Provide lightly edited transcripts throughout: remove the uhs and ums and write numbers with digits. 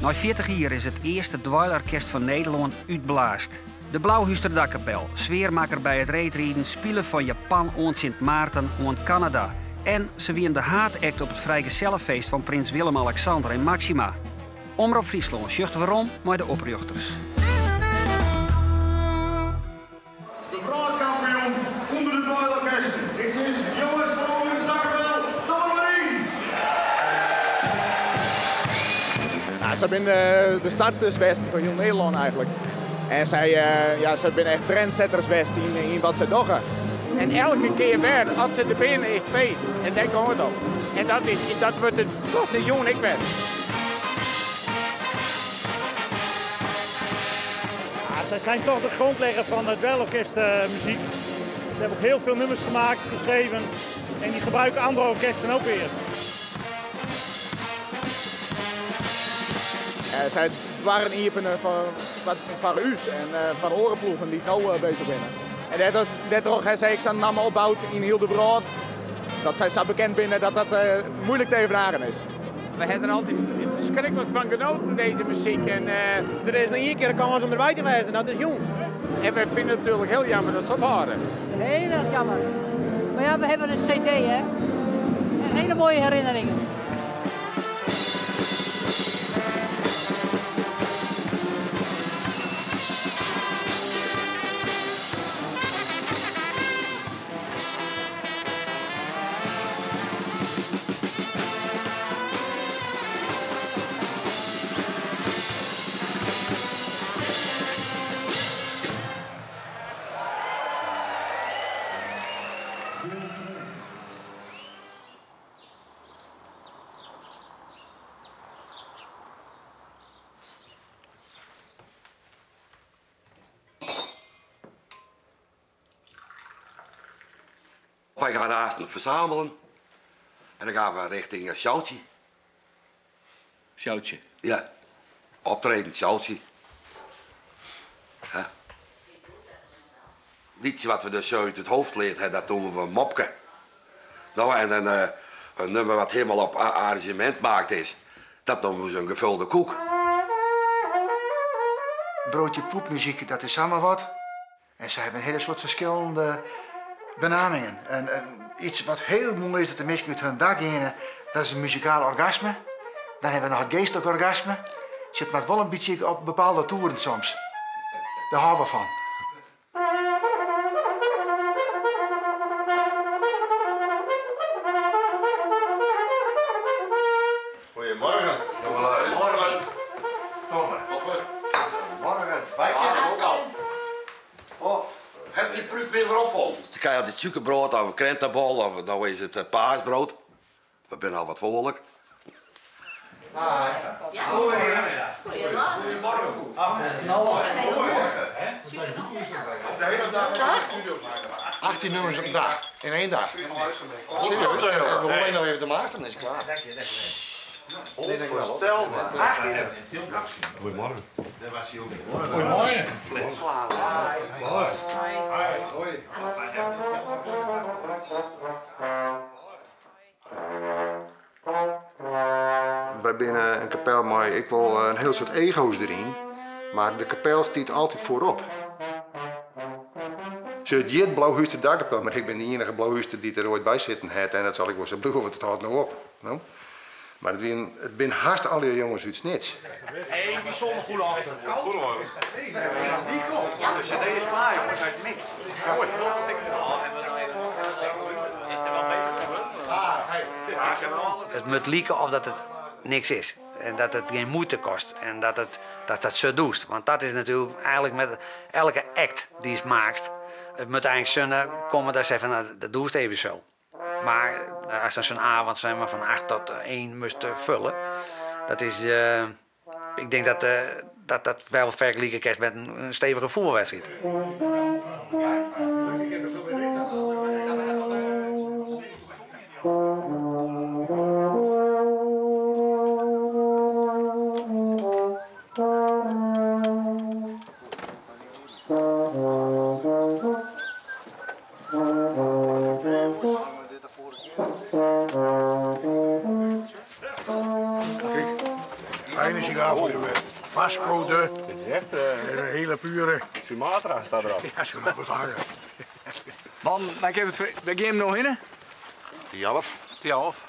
Nei 40 jier is it earste dweilorkest fan Nederlân útblaasd. De Blauhúster Dakkapel, sfearmakker by it reedriden, spile fan Japan oant Sint Maarten oant Kanada. En se wiene de haadact op it frijgesellefeest fan prins Willem-Alexander en Máxima. Omrop Fryslân sjocht werom mei de oprjochters. De wrâldkampioen ûnder de dweilorkesten. Ik sis, jonges fan de Blauhúster Dakkapel, doch der mar yn! Ja, sy binne de starters west fan hiel Nederlân eigentlik. En sy, ja, sy binne echt trendsetters west yn wat sy dogge. En elke kear wer, as se der binne, is it feest. En dêr giet it om. En dat, is, dat wurdt it de jûn ek wer. Ja, zij zijn toch de grondlegger van de dweilorkestmuziek. Ze hebben ook heel veel nummers gemaakt, geschreven en die gebruiken andere orkesten ook weer. Sy doarren iepenen foar ús en foar oare ploegen dy't no bezich binne. En dêrtroch ha sy ek sa'n namme opboud yn hiel de wrâld, dat sy sa bekend binne dat dat muoilik te evenaren is. We hebben er altijd verschrikkelijk van genoten, deze muziek. En, Er is noch ien kear in kâns om derby te wêzen en dat is jûn. En wij vinden het natuurlijk heel jammer dat ze ophouden. Heel erg jammer. Maar ja, we hebben een cd, hè. En hele mooie herinneringen. Wij gaan haast verzamelen en dan gaan we richting Sjouwtje. Sjouwtje? Ja, optreden, Sjouwtje. Ja. Liedje wat we dus zo uit het hoofd leerd hebben, dat noemen we mopke. Nou, en een nummer wat helemaal op arrangement maakt is, dat noemen we een gevulde koek. Broodje poepmuziek, dat is samen wat. En ze hebben een hele soort verschillende benamingen. En iets wat heel mooi is dat de mensen uit hun dak gaan, dat is een muzikaal orgasme. Dan hebben we nog het geestelijk orgasme. Zit maar wel een beetje op bepaalde toeren soms. Daar houden we van. Goedemorgen. Goedemorgen. Tomme. Goedemorgen. Wij kennen ook al. Oh. Heeft die proef weer opvolgt? Dan krijg je het suikerbrood of een krentenbol of nou is het paasbrood. We zijn al wat vrolijk. Hi. Goedemorgen. Goedemorgen. De hele dag in de studio maken. 18 nummers op een dag, in één dag. Serieus, en we horen alleen nog even de master en is het klaar. Dank je, dank je. Onvoorstelbaar. Goedemorgen. Daar was hij ook. Goedemorgen. Hoi. Wij binnen een kapel, maar ik wil een heel soort ego's erin. Maar de kapel staat altijd voorop. Ze het jit Blauhúster Dakkapel, maar ik ben de enige Blauhúster die er ooit bij zitten heeft. En dat zal ik wel zo blijven, want het houdt nou op. No? Maar het zijn haast alle jongens uit Snits. Hey, bijzonder goede avond. Goedemorgen. Hey, de cd is klaar, jongens. Hij is mixed. Mooi. Is er wel beter geworden? Het moet lijken of dat het niks is. En dat het geen moeite kost. En dat het, dat, dat zo doet. Want dat is natuurlijk eigenlijk met elke act die je maakt. Het moet eigenlijk zo komen dat ze van, nou, dat doe het even zo. Maar als dan zo'n avond zijn we van 8 tot 1 moest vullen. Dat is, ik denk dat, dat dat wel vergelijken is met een stevige voetbalwedstrijd. Fijne sigaar voor je. Vasco de. Dit is echt een hele pure. Sumatra staat erop. Ja, Sumatra. Man, dan ik even het, waar gaan we nou heen? Thialf. Thialf.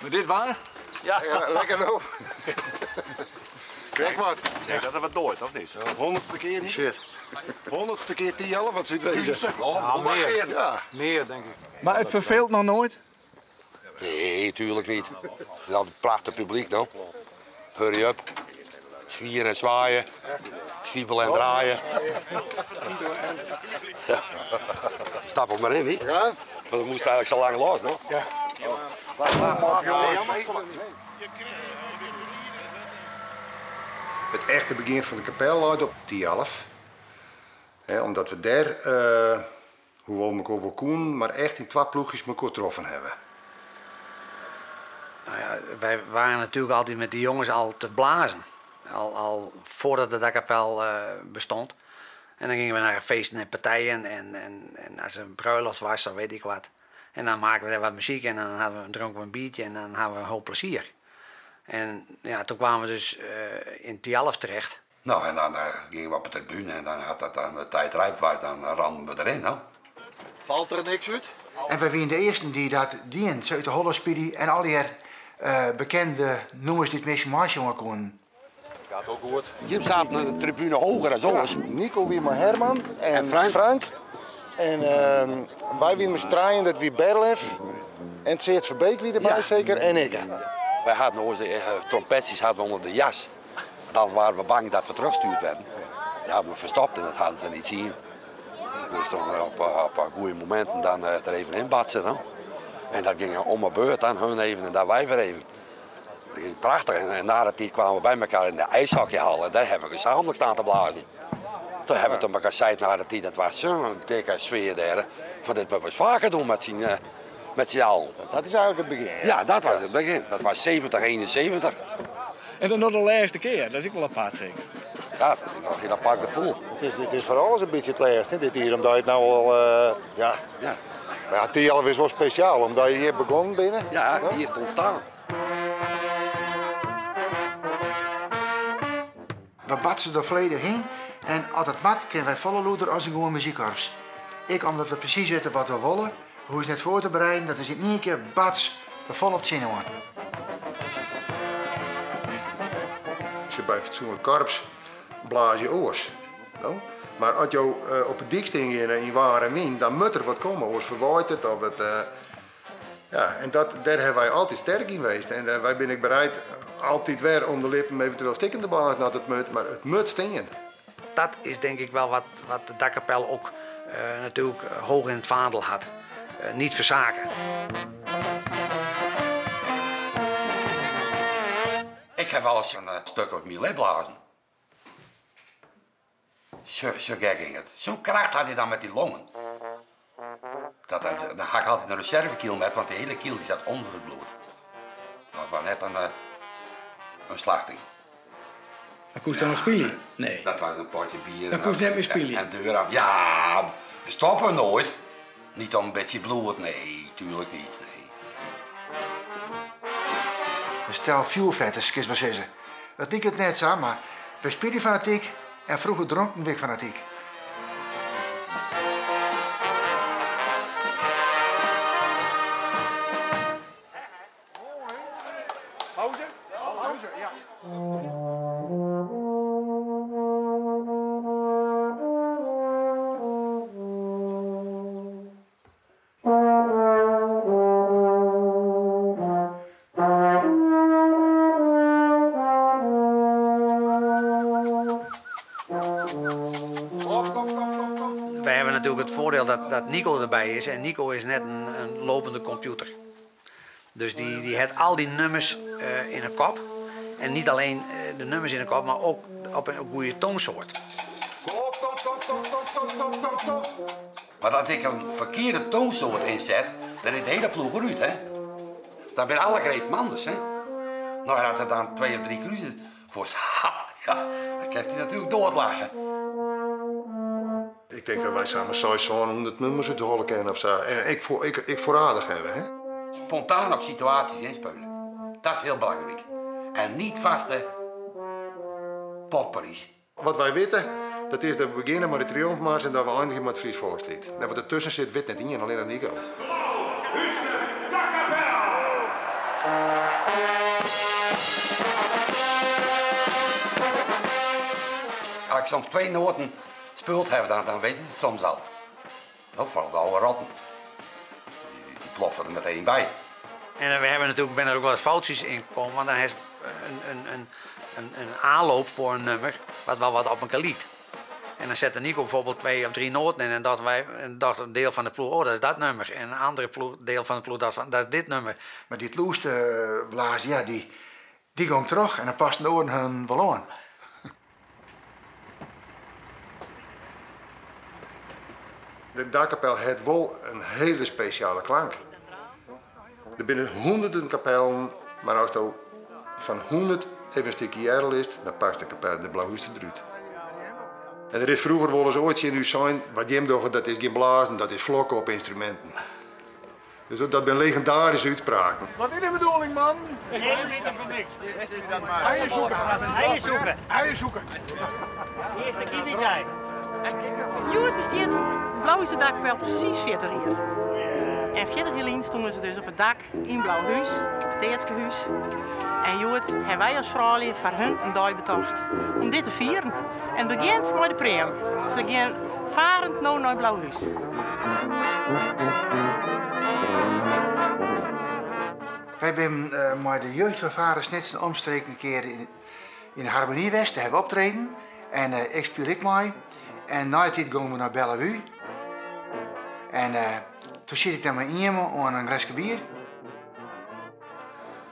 Maar dit waar? Ja. Lekker nou. Kijk wat. Zeg dat er wat nooit, of niet? 100ste keer niet. Shit. 100ste keer Thialf, wat zou het wezen? Oh, meer. Ja. Meer, denk ik. Maar het verveelt nog nooit? Nee, tuurlijk niet. Dat is een prachtig publiek, nou. Hurry up. Zwieren en zwaaien. Zwiebelen en draaien. Ja. Stap er maar in, niet? Ja. Want we moesten eigenlijk zo lang los, no? Ja. Kom op, jongens. Het echte begin van de kapel lag op Thialf. Hè, omdat we daar, hoewel we elkaar wel koen, maar echt in 2 ploegjes elkaar getroffen hebben. Wij waren natuurlijk altijd met die jongens al te blazen. Al voordat de Dakkapel bestond. En dan gingen we naar feesten en partijen en als er een bruiloft was, dan weet ik wat. En dan maakten we daar wat muziek en dan dronken we een biertje en dan hadden we een hoop plezier. En toen kwamen we dus in Thialf terecht. En dan gingen we op de tribune en dan had dat dan de tijd rijp was, dan ramden we erin. Hè? Valt er niks uit? En wij waren de eersten die dat dienen. Zo uit de Hollenspiri en al die bekende noemers die het meest marge konden. Gaat ook goed. Jim zat een tribune hoger dan ons. Ja, Nico wie maar Herman en, En Frank. Frank. En wij wie met draaien, dat wie Berlef. En Tseert Verbeek wie erbij Ja. zeker en ik. Wij hadden onze trompetjes hadden we onder de jas. Dan waren we bang dat we teruggestuurd werden. Die hadden we verstopt en dat hadden ze niet zien. Dus toen op goede momenten dan er even in batsen. Hè. En dat ging om mijn beurt dan hun even en dan wij weer even. Dat ging prachtig. En na de tijd kwamen we bij elkaar in de ijshockeyhal en daar hebben we gezamenlijk staan te blazen. Toen hebben we tegen elkaar gezegd na de tijd, dat was zo'n dikke sfeer daar. Van dit moeten we eens vaker doen met z'n allen. Dat is eigenlijk het begin. Ja, dat was het begin. Dat was 70, 71. En dan nog de laatste keer, dat is ook wel apart zeker. Ja, dat is nog een heel apart gevoel. Het is voor alles een beetje het laatste, hè, dit hier, omdat je het nou al ja. Ja. Maar ja, Thialf is wel speciaal, omdat je hier begonnen bent. Ja, hier is het ontstaan. We batsen er volledig heen en als het mat kunnen wij volle loeder als een gewoon muziekkorps. Ik, omdat we precies weten wat we willen, hoe is het net voor te bereiden, dat is in één keer bats, we vol op het zin hoor. Als je bij fatsoenlijk korps blaas je oors. No? Maar als je op het dikste in in waar en wien, dan moet er wat komen. Oors verwaait het of het. Ja, en daar hebben wij altijd sterk in geweest. En wij ben ik bereid altijd weer om de lippen eventueel stikken te blazen dat het moet, maar het moet staan. Dat is denk ik wel wat de Dakkapel ook natuurlijk hoog in het vaandel had. Niet verzaken. Ik heb wel eens een stuk op mijn lip blazen. Zo gek ging het. Zo'n kracht had hij dan met die longen. Dan had ik altijd een reservekiel met, want de hele kiel die zat onder het bloed. Dat was net een slachting. Dat koest dan nog spelen? Nee. Dat was een potje bier. Dat koest net meer spelen. En deur af. Ja, we stoppen nooit. Niet om een beetje bloed, nee, tuurlijk niet. Nee. Een stel vuurvretters, kun je wel zeggen. Dat liep het net zo, maar we spelen fanatiek en vroeger dronken we fanatiek. Pauze? Pauze, ja. Wij hebben natuurlijk het voordeel dat Nico erbij is. En Nico is net een lopende computer. Dus die heeft al die nummers in de kop. En niet alleen de nummers in de kop, maar ook op een goede toonsoort. Maar als ik een verkeerde toonsoort inzet, dan is de hele ploeg eruit, hè? Dan ben alle greep anders, hè? Nou, hij had er dan 2 of 3 cruises voor zat. Ja, dan krijgt hij natuurlijk doorlachen. Ik denk dat wij samen 600 nummers uit de holle kennen of zo. En ik voorradig hebben, hè? Spontaan op situaties inspelen. Dat is heel belangrijk. En niet vaste Potpourris. Wat wy witte, dat is dat we begjinne mei de Triomfmars en dat we eindigje mei it Frysk Folksliet. En wat dertusken sit, wit net ien, allinnich Nico. As ik soms twee noaten spuld haw, dan, dan witte se it soms al. No, foaral de âlde rotten. Dy ploffe der meteen by. En we hebben natuurlijk, ben er ook wel eens foutjes in gekomen, want dan is een aanloop voor een nummer wat wel wat op elkaar liet. En dan zette Nico bijvoorbeeld 2 of 3 noten in en dachten wij, en dacht een deel van de ploeg, oh, dat is dat nummer. En een andere ploeg, deel van de ploeg dacht van, dat is dit nummer. Maar die het blaas, ja, die komt terug en dan past de oren hun wel aan. De dakkapel heeft wel een hele speciale klank. Er binnen honderden kapellen, maar als je van 100 even een stukje jaren is, dan pakt de kapel de Blauwhuister eruit. En er is vroeger wel eens ooit in uw zijn, wat Jim doet, dat is geen blazen, dat is vlokken op instrumenten. Dus dat zijn legendarische uitspraken. Wat is de bedoeling, man? Ik weet er voor niks. Eieren zoeken. Eieren zoeken. Eieren zoeken. Eerst de kiwi zijn. Joert besteedt Blauwhuis dakkapel precies 40 jaar. En 40 jaar lang stonden ze dus op het dak in Blauwhuis, op het Teertskehuis. En Joert hebben wij als vrouwen voor hun een dag betocht om dit te vieren. En het begint met de preem. Ze gaan varend nou naar Blauwhuis. Wij zijn met de jeugd van Varen Snitsen omstreken een keer in de Harmonie West. Daar hebben we optreden. En ik speel ik mee. En na die tijd gaan we naar Bellevue. En toen zit ik daar met iemand aan een glaasje bier.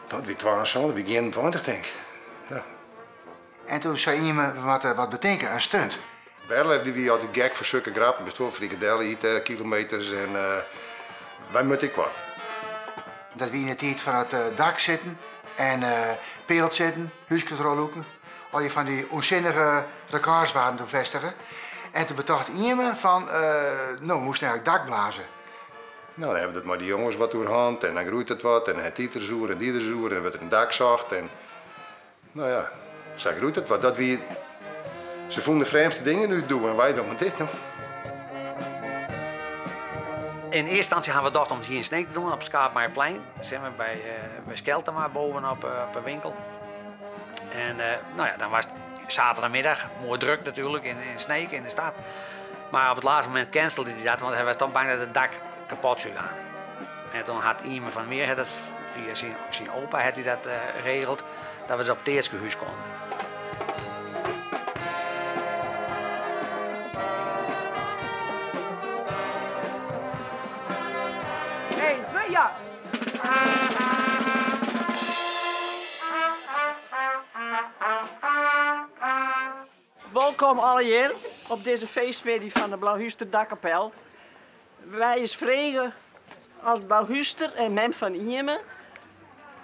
Dat wie 22, wie 21 denk ik. Ja. En toen zei iemand, we moeten wat bedenken, een stunt. Berlef die wie altijd gek voor zulke grappen, bestond frikadellen eten, kilometers en wij moeten ik wat. Dat we in de tijd van het dak zitten en peelt zitten, huiscontrole. Al die van die onzinnige records waren te vestigen. En toen betocht iemand van, nou, we moesten eigenlijk dak blazen. Nou, dan hebben het maar die jongens wat door hand en dan groeit het wat en het die er zoer en die er zoer en dan wordt er een dak zacht en nou ja, zij groeit het wat. Dat wie, ze vonden de vreemdste dingen nu doen en wij doen dit nog. In eerste instantie hebben we gedacht om het hier in Sneek te doen, op het Schaapmaaienplein. Zeg maar bij Skeltema bovenop op een winkel. En nou ja, dan was het zaterdagmiddag, mooi druk natuurlijk in Sneek, in de stad. Maar op het laatste moment cancelde hij dat, want hij was toch bang dat het dak kapot zou gaan. En toen had iemand van meer, het via zijn opa had hij dat geregeld, dat we dus op het eerste huis konden. Eén, twee, ja! Welkom alle hier op deze feestmiddag van de Blauwhuister Dakkapel. Wij is vregen als Blauwhuister en mem van Iemen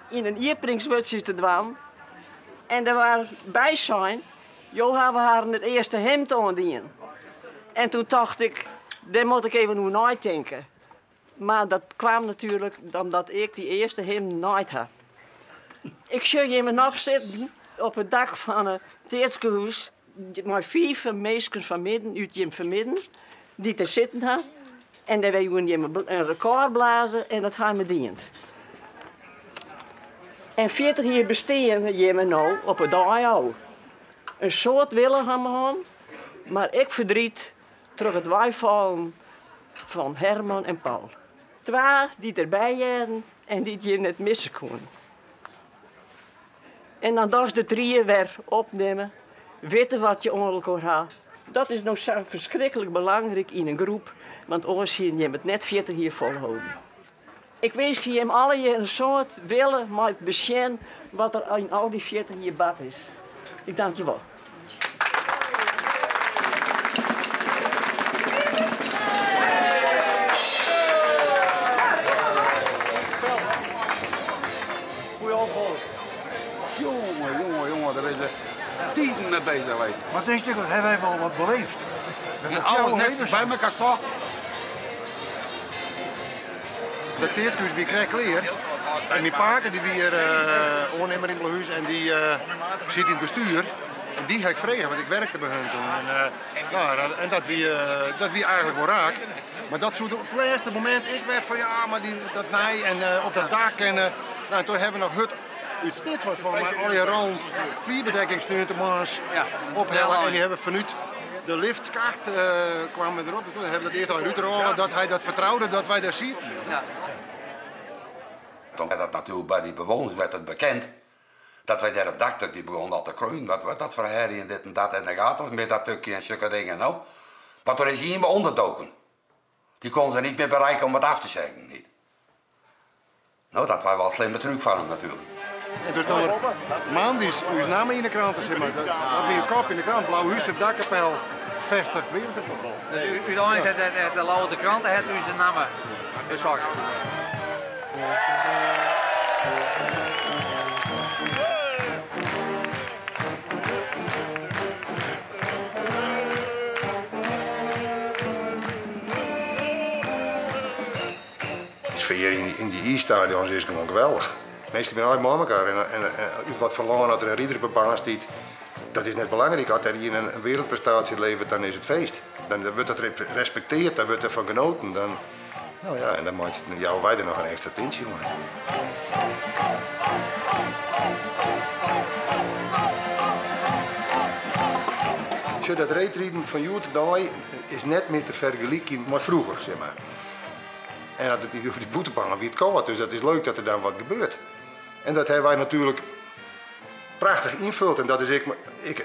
in een ierpringswutje te dwaan. En daar waren bij zijn, jo hebben haar het eerste hemd aandien. En toen dacht ik, daar moet ik even hoe nadenken. Maar dat kwam natuurlijk omdat ik die eerste hemd nooit had. Ik zie je me nog zitten op het dak van het Teertskehuis. Maar 5 meisjes van midden, uit je vermidden, die te zitten hadden. En daar wilden je een record blazen en dat hebben we dient. En 40 jaar besteden je me nou op het dag al. Een soort willen gaan we gaan, maar ik verdriet terug het wijvallen van Herman en Paul. 2 die erbij waren en die je net missen kon. En dan dacht de 3 weer opnemen, weten wat je onder elkaar had. Dat is nou zo verschrikkelijk belangrijk in een groep, want anders zie je het net 40 hier volhouden. Ik wens je hem alle je een soort willen, maar het besjen wat er in al die 40 hier bad is. Ik dank je wel. Goeie opvolger. Jongen, jongen, jongen, daar is de tien mee bezig geweest. Maar deze stuk hebben wij wel wat beleefd. We hebben En alles veel net levens. bij elkaar zocht. De Teertskehuis wie krijgt kleer. En mijn paken die weer aannemer in Blauwhuis en die zit in het bestuur. dy ha ik frege, want ik werkte by hun toen. En, nou, en dat wie, dat wie eigenlijk wol raak. Mar dat soe op it lêste momint ek wer fan ja, mar dy, dat nij en op dat dak. En nou, toen hawwe we noch hurd út Snits wat fan mei allegear rollen flierbedekking sneontemoarns ophelle. En dy hawwe fanút de liftskacht kwamen we derop. Dus toen hawwe we dat earst al útrôle dat hy dat fertroude dat wy dêr sieten. Toen werd dat natuurlijk by dy bewoners werd het bekend dat wy dêr op dak, dat dy begûnen al te kreunen, wat wordt dat foar herrie en dit en dat en dan gaat het met dat tukje en zulke dingen nou. Maar er is iemand onderdoken. Die konden ze niet meer bereiken om het af te zeggen. Niet. Nou, dat was wel een slimme truc van hem natuurlijk. En dus dan moandeis ús namme yn de krante, zeg maar. Dat wie in kop yn de krant, Blauhúster Dakkapel festigt wereldrekord. Dus úteinlik hat de Ljouwerter Krante hat ús de namme besocht. De sfear yn dy iisstadions is gewoan geweldich. Minsken binne allegear mei elkoar en út wat foar lân oft der in rider op 'e baan stiet, dat is net belangryk. As der ien in wereldprestaasje leveret, dan is it feest. Dan wurdt dat respekteard, dan wurdt derfan genoten. Dan, no ja, en dan meitsje, dan jouwe wy der noch in ekstra tintsje oan. Sjoch, dat reedriden fan hjoed-de-dei is net mear te fergelykjen mei froeger, sis mar. En as it op dy bûtenbanen wie it kâld, dus dat is leuk dat der dan wat gebeurt. En dat hawwe wy natuerlik prachtich ynfuld en dat is ek,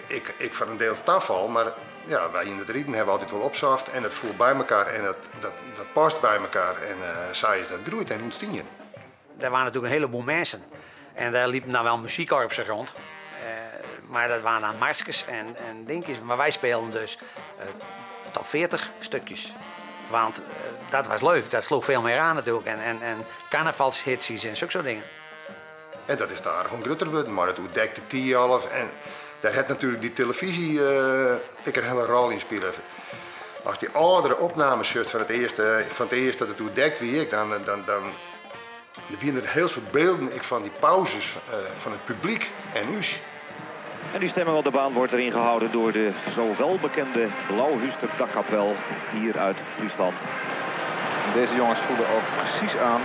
ek, ek foar in diel tafal, mar ja, wy yn it riden hawwe altyd wol opsocht en it foel by elkoar en dat, dat, dat past by elkoar en sa is dat groeid en ûntstien. Der waren natuerlik in heleboel minsken en dêr liepen dan wel muzykkorpsen rond. Maar dat waren dan marskes en dinkjes. Maar wij speelden dus top 40 stukjes. Want dat was leuk, dat sloeg veel meer aan natuurlijk. En carnavalshitsjes en zulke soort dingen. En dat is daar gewoon grutter wurden, mar it oerdekte Thialf. En dêr hat natuerlik dy telefyzje ek in hiele rol yn spile. As dy âldere opnames sjochst fan it earste, fan it earst dat it oerdekt wie, dan, dan, dan wiene der hiel soad bylden ek fan dy pauzes fan it publyk en ús. En die stemming op de baan wordt erin gehouden door de zo welbekende Blauhúster Dakkapel hier uit Friesland. Deze jongens voelen ook precies aan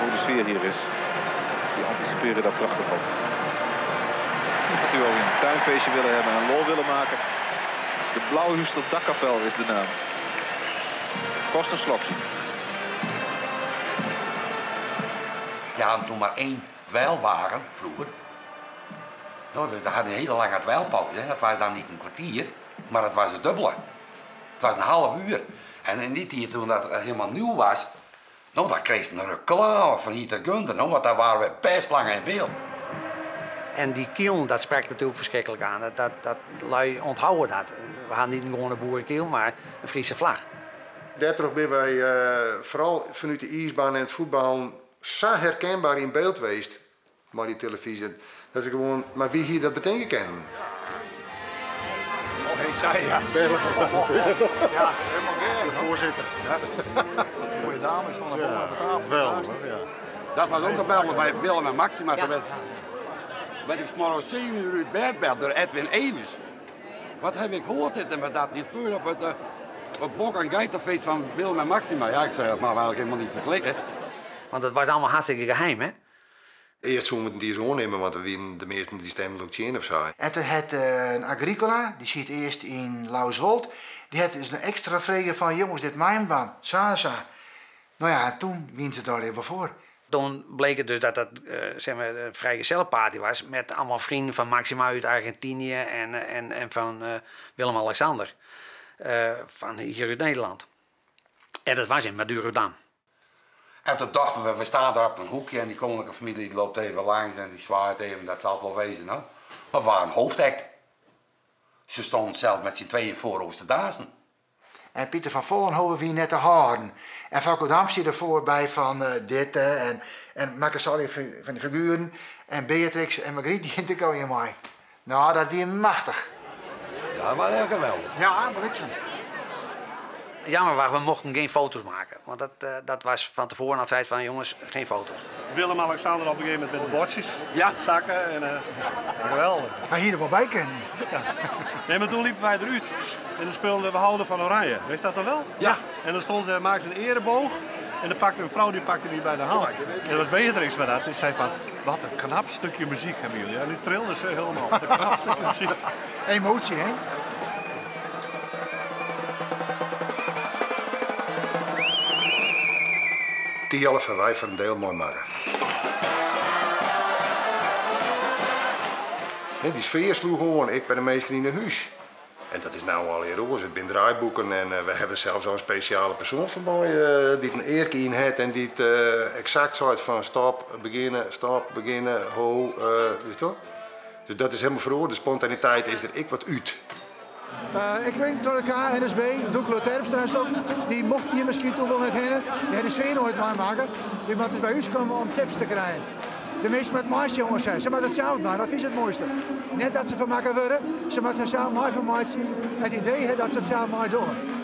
hoe de sfeer hier is. Die anticiperen daar prachtig op. Gaat u ook een tuinfeestje willen hebben en lol willen maken. De Blauhúster Dakkapel is de naam. Kost een slokje. Je had toen maar één dweilwagen vroeger. Nou, dus dat had een hele lange dweilpauze. Hè. Dat was dan niet een kwartier, maar dat was het dubbele. Het was een half uur. En in die tijd toen dat helemaal nieuw was, nou, dan kreeg je een reclame van hier tot Gunther, nou, want daar waren we best lang in beeld. En die kiel, dat spreekt natuurlijk verschrikkelijk aan. Dat lui onthouden dat. We hadden niet een gewone boerenkiel, maar een Friese vlag. Dêrtroch binne wy foaral fanút de iisbaan en it fuotbal sa herkenbaar yn byld west mei dy telefyzje. Dat is gewoan, mar wie hie dat betinke kinnen? Oh, hey, zij ja. Ja, helemaal gek. De voorzitter. Ja. Mooie dame, staan er op de tafel. Wel, hoor, ja. Dat was ook geweldig bij Willem en Maxima. Toen werd ik 's morgens 7 uur uit bed beld door Edwin Evers. Wat heb ik gehoord dit en wat dat niet gebeurd op het op Bok en Geitenfeest van Willem en Maxima. Ja, ik zei dat mag eigenlijk helemaal niet verklikken. Want het was allemaal hartstikke geheim, hè? Earst soene we dy ris oannimme, want der wienen de measten dy stemmen ook tsjin of sa. En toen hat een Agricola, dy siet earst yn Lauswolt, dy hat dus in ekstra frege fan jongens, dit mei him dwaan, sa en sa. Nou ja, en toen wienen se der allegear wol foar. Toen bleek het dus dat dat zeg maar, een vrijgezellenparty was met allemaal vrienden van Maxima uit Argentinië en van Willem-Alexander van hier uit Nederland. En dat was in Madurodam. En toen dachten we, we staan daar op een hoekje en die koninklijke familie die loopt even langs en die zwaait even, dat zal het wel wezen. Hè? Maar we waren een hoofdact. Ze stonden zelf met z'n tweeën voor ons te dansen. En Pieter van Vollenhoven wie net de haren. En Fokko Dam zit ervoor bij van dit en Macassar van de figuren. En Beatrix en Margriet die in de in mij. Nou, dat wie machtig. Ja, dat was heel geweldig. Ja, bliksem. Jammer was, we mochten geen foto's maken. Want dat, eh, dat was van tevoren al zei van jongens, geen foto's. Willem-Alexander op een gegeven moment met de bordjes. Ja. Zakken en geweldig. Maar hier er wel bij kennen. Ja. Nee, maar toen liepen wij eruit. En dan speelden we Houden van Oranje. Weet je dat dan wel? Ja. En dan stond ze, maakte ze een ereboog. En dan pakte een vrouw die pakte die bij de hand. En dat was Beatrix bij dat. Die zei van, wat een knap stukje muziek hebben jullie. En die trilde ze helemaal. Wat een knap stukje muziek. Emotie, hè? Thialf hebben wij voor een deel mooi maken. Die sfeer sloeg gewoon. Ik ben de meeste in de huis. En dat is nou al hier oors. Het zijn draaiboeken en we hebben zelfs al een speciale persoon voor mij die een eerke in heeft en die het exact zei van stop, beginnen, stop, beginnen, ho, weet je wel? Dus dat is helemaal verloren. De spontaniteit is er ik wat uit. Ik kreeg door de KNSB, Doekelo Terpstra en zo, die mocht hier misschien toen wel net heen. Die hadden de sfeer nooit maken. Die moeten bij ons komen om tips te krijgen. De meeste met mais jongens zijn, ze moeten het zelf doen, dat is het mooiste. Net dat ze van maken worden, ze moeten zelf mooi van mij zien. Het idee is dat ze het zelf mooi doen.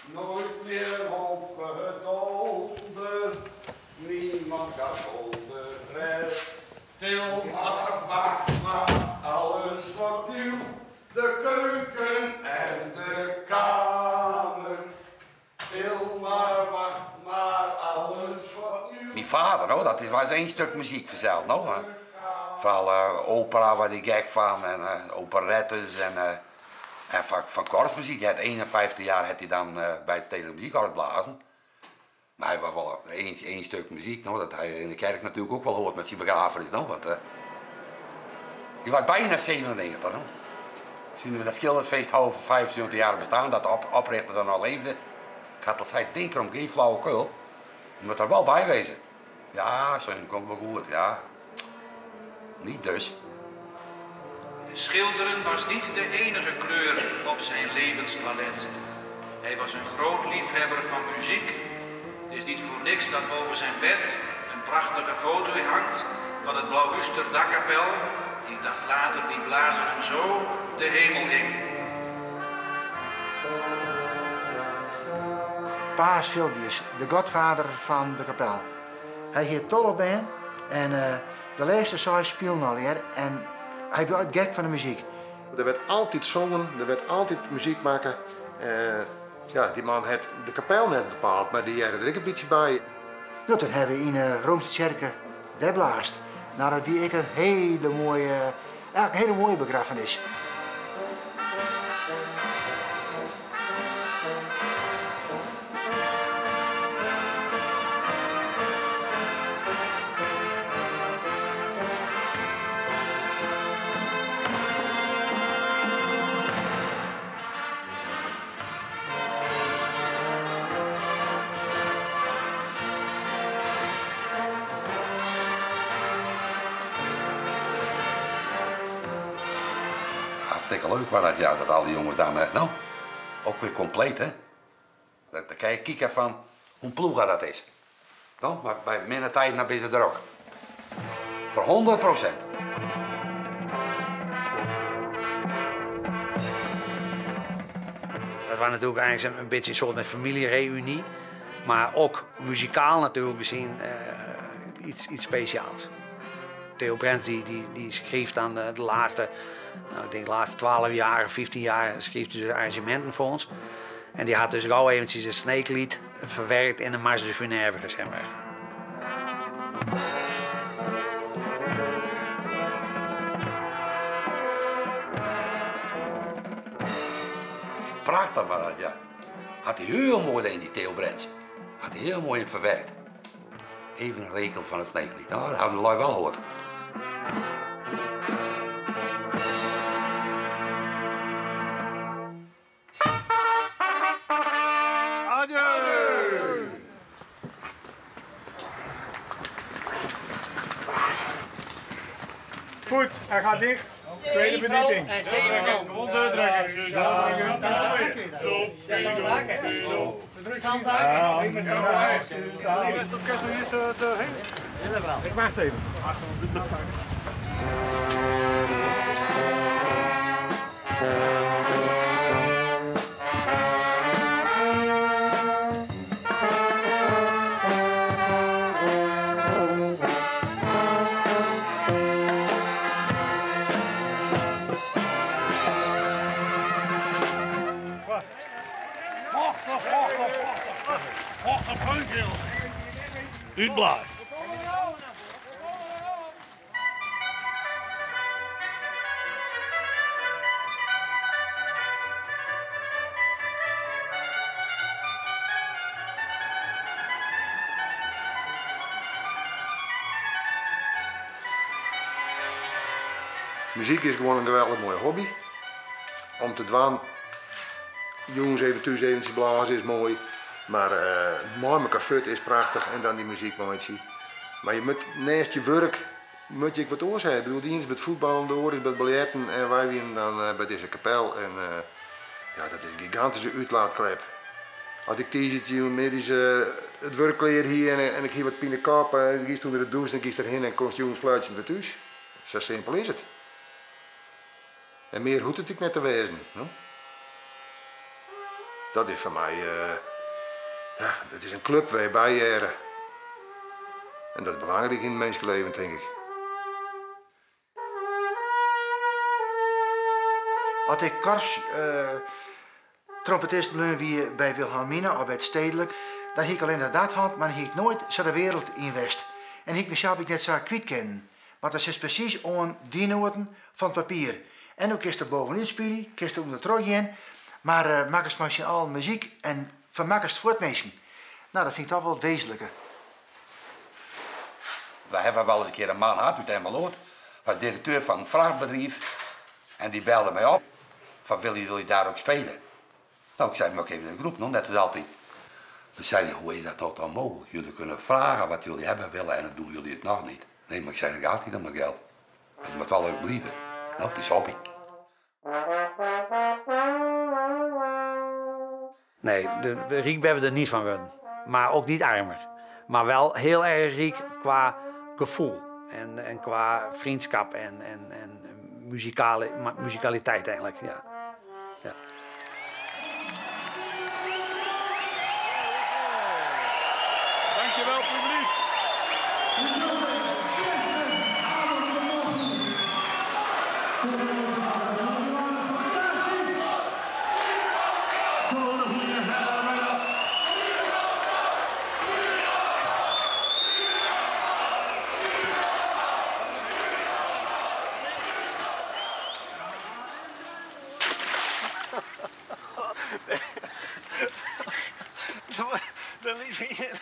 Nooit meer hoop gedonder, niemand gaat onder red. Til maar, wacht maar, alles wordt nieuw. De keuken en de kamer. Til maar, wacht maar, alles wordt nieuw. Mijn vader, hoor, dat was één stuk muziek vanzelf, no? Vooral opera waar ik gek van en operettes en van korpsmuziek. Hij had 51 jaar had hij dan bij het Stedelijk Muziekorps blazen. Maar hij was wel één stuk muziek, no? Dat hij in de kerk natuurlijk ook wel hoort met zijn begrafenis. No? Want, die was bijna 97. No? Toen we dat schildersfeest houden voor 75 jaar bestaan, dat de oprichter dan al leefde. Ik had altijd denken om geen flauwekul. Je moet er wel bij wezen. Ja, zo komt wel goed, ja. Niet dus. Schilderen was niet de enige kleur op zijn levenspalet. Hij was een groot liefhebber van muziek. Het is niet voor niks dat boven zijn bed een prachtige foto hangt van het Blauwhuister dakkapel. Ik dacht later, die blazen hem zo de hemel in. Pa Silvius, de godvader van de kapel. Hij heeft 12 bij en de laatste 6 spelen alweer en hij werd gek van de muziek. Er werd altijd zongen, er werd altijd muziek maken. Ja, die man had de kapel net bepaald, maar die had er ook een beetje bij. Nou, toen hebben we in de Roomse kerken de blaast. Nou, dat wie ik een hele mooie, eigenlijk een hele mooie begrafenis. Hartstikke leuk was dat, ja, dat al die jongens dan, nou, ook weer compleet, hè. Dan kan je kijken van hoe ploeg dat is. Nou, maar bij minder tijd dan ben ze er ook. Voor 100%. Dat was natuurlijk eigenlijk een beetje een soort met familiereunie. Maar ook muzikaal natuurlijk gezien iets speciaals. Theo Brens die schreef dan de laatste, nou, ik denk de laatste 12 jaar, 15 jaar, schreef hij dus arrangementen voor ons. En die had dus gauw eventjes een sneeklied verwerkt in de Mars de Funèbre, zeg maar. Prachtig was dat, ja. Had hij heel mooi in die Theo Brens. Had hij heel mooi in verwerkt. Even een rekel van het sneeklied. Nou, dat hebben we wel gehoord. Adieu! Goed, hij gaat dicht. Tweede verdieping. En 7. Gewoon deur drukken. Ik wacht even. Útblaasd. Muzyk is gewoan in geweldich moaie hobby. Om te dwaan, jûns even thús eventsjes blaze is moai, mar mei mekoar fuort is prachtich en dan dy muzyk meitsje. Mar je moat neist je wurk moat je ek wat oars ha. Ik bedoel, de ien is by it fuotballen, de oar is by it biljerten en wy wienen dan by dizze kapel en ja, dat is in gigantyske útlaatklep. As ik tiisdeitejûnmiddeis it wurk klear hie en ik hie wat pinekop, dan giest ûnder de dûs en giest derhinne en komst jûns fluitsjend wer thús. Sa simpel is it. En mear hoecht it ek net te wêzen. No? Dat is foar my, ja, dat is in klup wêr je by hearre. En dat is belangryk yn it minskeleven, tink ik. As ik korps Trompettist bleaun wie by Wilhelmina of by it Stedelijk, dan hie ik allinnich dat hân, mar dan hie ik noait sa de wereld yn west. En hie ik mysels ek net sa kwyt kinnen. Want dat sitst presys oan dy noaten fan it papier. En do kinst der bovenút spylje, kinst der ûndertroch gean, mar makkest mei syn allen muzyk en fermakkest fuort minsken. No, dat fyn ik toch wol it wezenlike. We hawwe wol ris in kear in man gehad út Emmeloord, was direkteur fan in frachtbedriuw en dy belde my op fan willen jullie daar ook spelen? Nou, ik zei, maar even in de groep, net als altijd. Toen zei hij, hoe is dat toch dan mogelijk? Jullie kunnen vragen wat jullie hebben willen en dan doen jullie het nog niet. Nee, maar ik zei, het gaat niet om het geld. Het moet wel leuk blijven. Nou, het is hobby. Nee, de, ryk binne we der net fan wurden. Mar ek net earmer. Mar wol hiel erch ryk kwa gefoel en kwa freonskip en muzikale, muzikaliteit eigentlik. Ja. Ja. Dankjewel publiek. De lieve heer.